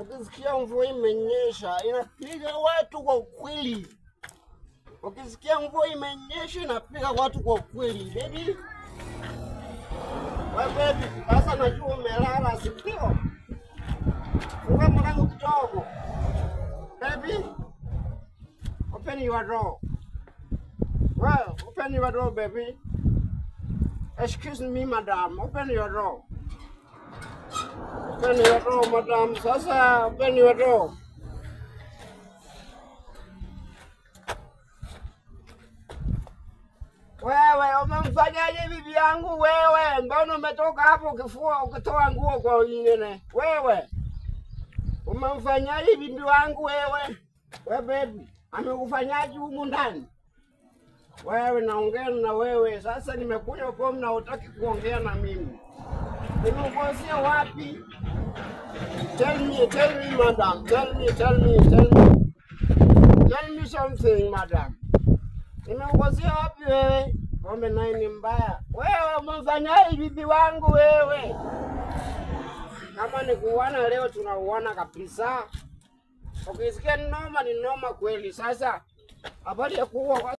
Ukisikia mvua imenyesha inapiga watu kwa kweli. Ukisikia mvua imenyesha inapiga watu kwa kweli. Baby. Wewe baby, sasa najua umelala, si ndio? Funga mlango kidogo. Baby, open your door. Well, open your door, baby. Excuse me, madam. Open your door. Open your door, madam. Sasa, open your door. Wewe umemfanyaje bibi yangu wewe? Mbona umetoka hapo ukifua ukitoa nguo kwa wengine? Wewe umemfanyaje bibi wangu wewe? We baby, amekufanyaje humu ndani? Wewe naongea na wewe sasa, nimekunywa pombe na hutaki kuongea na mimi. Nimekukosea wapi? Tell me madam, tell me, tell me, tell me. Tell me something madam. Nimekukosea wapi wewe? Pombe naye ni mbaya. Wewe umemfanyaje bibi wangu wewe? Kama ni kuuana leo tunauana kabisa. Ukisikia ni noma ni noma kweli. Sasa habari ya kuua